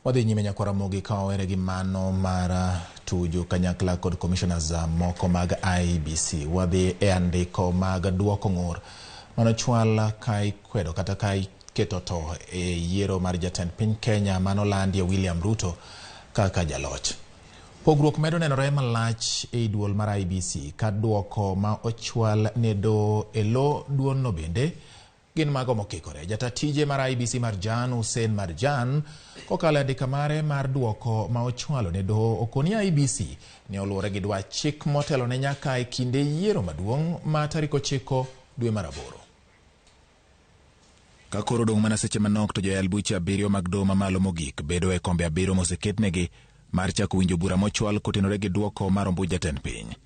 Wadhi nyime nyakwar Ramogi ka wawere gi mano mar Tuju kanyakla kod commissioners moko mag IEBC. Wadhi e andiko mag duoko ng'ur manochwal ka ikwedo kata ka iketo to e yiero mar jatend piny Kenya manolandie William Ruto kaka jaloch. Pogruok medo nenore malach ei duol mar IEBC ka duoko ma ochwal ne doho e lo duolno bende gin mago mokikore. Jata tije mar IEBC Marjan Hussein Marjan kokalo e andika mare mar duoko ma ochwalo ne doho okoni IEBC ne oluwore gi dwach chik motelo ne nyaka e kinde yiero maduong' ma tarik 9 dwe mar 8. Ka koro odong' mana seche manok to joyal buche 7 mag doho mamalo mogik bedo e kombe 7 moseketnegi mar chako winjo bura mochwal kotenore gi duoko mar ombuch jatend piny.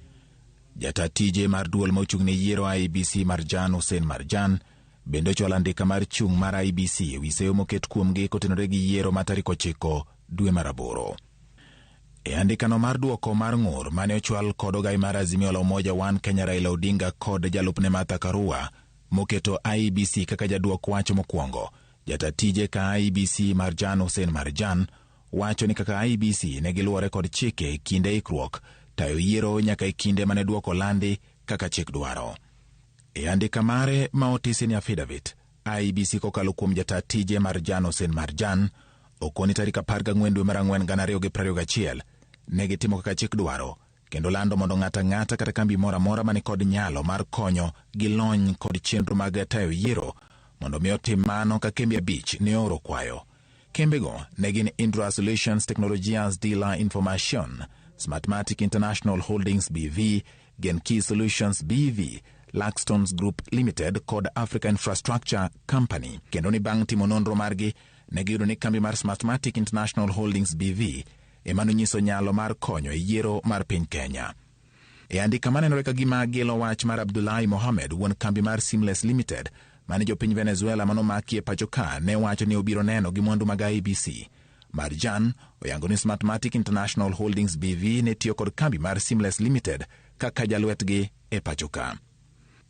Jata tije mar duol ma ochung' ne yiero IEBC Marjan Hussein Marjan bende ochwalo andika mar chung' mar IEBC e wi seyo moket kuomgi kotenore gi yiero ma tarik 9 dwe mar 8. E andikano mar duoko mar ng'ur mane ochwal kod ogai mar Azimio la Umoja One Kenya Raila Odinga kod jalupne Martha Karua moketo IEBC kaka jaduok wach mokwongo, jata tije ka IEBC Marjan Hussein Marjan wacho ni kaka IEBC ne giluwore kod chike e kinde ikruok tayo yiero nyaka e kinde mane duoko landi kaka chik dwaro. E andika mare ma otisi ni affidavit, IEBC kokalo kuom jata tije Marjan Hussein Marjan okoni tarik 14 dwe mar 4 2021 ne gitimo kaka chik dwaro kendo lando mondo ng'ato ang'ata kata kambi moro amora mani kod nyalo mar konyo gi lony kod chenro mag tayo yiero mondo mi otim mano ka kembe 5 ne ooro kwayo. Kembego ne gin Indra Solutions Technologias de la Information, Smartmatic International Holdings BV, Genki Solutions BV, Laxtons Group Limited kod Africa Infrastructure Company. Kendo ni bang' timo nonro margi, ne giyudo ni kambi mar Smartmatic International Holdings BV ema nonyiso nyalo mar konyo e yiero mar piny Kenya. E andika manenore ka gima gilo wach mar Abdullahi Mohamed, wuon kambi mar Seamless Limited, mane jopiny Venezuela manomaki e pacho ka ne wacho ni obiro neno gi mwandu mag IEBC. Marjan oyango ni Smartmatic International Holdings BV ne tiyo kod kambi mar Seamless Limited kaka jalwetgi e pacho ka.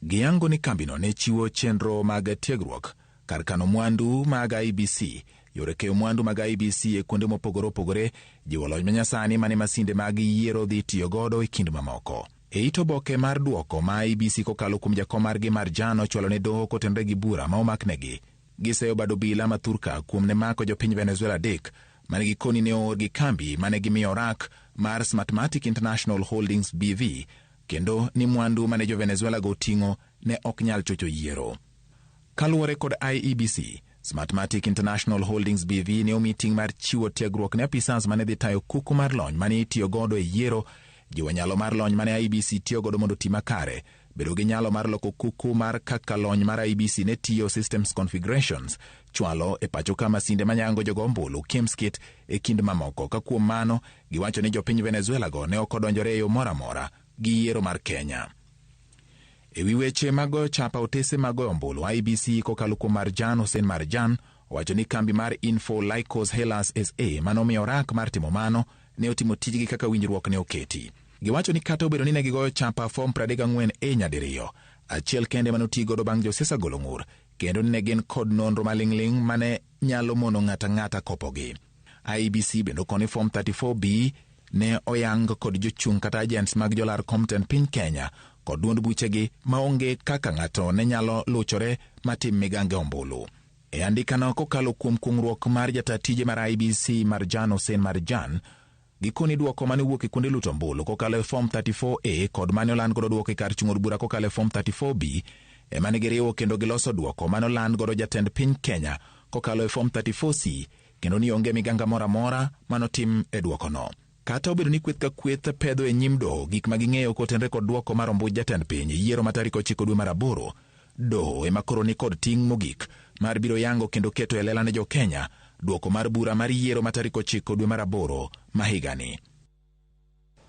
Giyango ni kambino ne chiwo chenro mag tiegruok kar kano mwandu mag IEBC, yore keyo mwandu mag IEBC e kuonde mopogore opogore, jiwo lony manyasani mane masinde mag yiero dhi tiyo godo e kind mamoko. E it oboke mar duoko ma IEBC kokalo kuom jakom margi Marjan ochwalo ne doho kotenore gi bura ma omaknegi. Giseyo bad obila ma thurka kuom ne mako jopiny Venezuela 3 mane gikoni ne oor gi kambi mane gimiyo orak mar Smartmatic International Holdings BV kendo ni mwandu mane jo Venezuela go oting'o ne ok nyal chocho yiero. Kaluwore kod IEBC, Smartmatic International Holdings BV ne omi ting' mar chiwo tiegruok ne apisas mane dhi tayo kuku mar lony mane itiyo godo e yiero, jiwo nyalo mar lony mane IEBC tiyo godo mondo oti makare, bedo gi nyalo mar loko kuku mar kaka lony mar IEBC ne tiyo systems configurations, chwalo e pacho ka masinde manyango jogo ombulu KIEMS kit e kind mamoko. Ka kuom mano, giwacho ni jopiny Venezuela go ne ok odonjore e yo moro amora gi yiero mar Kenya. E wi weche mag goyo chapa otese mag goyo ombulu, IEBC kokalo kuom Marjan Hussein Marjan owacho ni kambi mar Info Lycos Hellas SA manomiyo orak mar timo mano ne otimo tijgi kaka winjruok ne oketi. Giwacho ni kata obedo ni ne gigoyo chapa form 34A nyadiriyo, achiel kende mane oti godo bang' josiasa golo ng'ur, kendo ni ne gin kod nonro maling'ling' mane nyalo mono ng'ato ang'ata kopogi. IEBC bende okoni form 34B ne oyang kod jochung' kata agents mag jolar kom tend piny Kenya kod duond buchegi maonge kaka ng'ato ne nyalo luchore matim migange ombulu. E andikano kokalo kuom kuong'ruok mar jata tije mar IEBC Marjan Hussein Marjan, gikoni duoko mane owuok e kuonde luto ombulu kokalo e form 34A kod mane oland godo duoko e kar chung' od bura kokalo e form 34B ema ne giriwo kendo giloso duoko mane oland godo jatend piny Kenya kokalo e form 34C kendo ni onge miganga moro amora manotim e duokono. Kata obedo ni kweth ka kweth pedho e nyim doho gik ma ging'eyo kotenre kod duoko mar ombuch jatend piny yiero ma tarik 9 dwe mar 8, doho ema koro ni kod ting' mogik mar biro yango kendo keto e lela ne jo Kenya duoko mar bura mar yiero ma tarik 9 dwe mar 8 ma higani.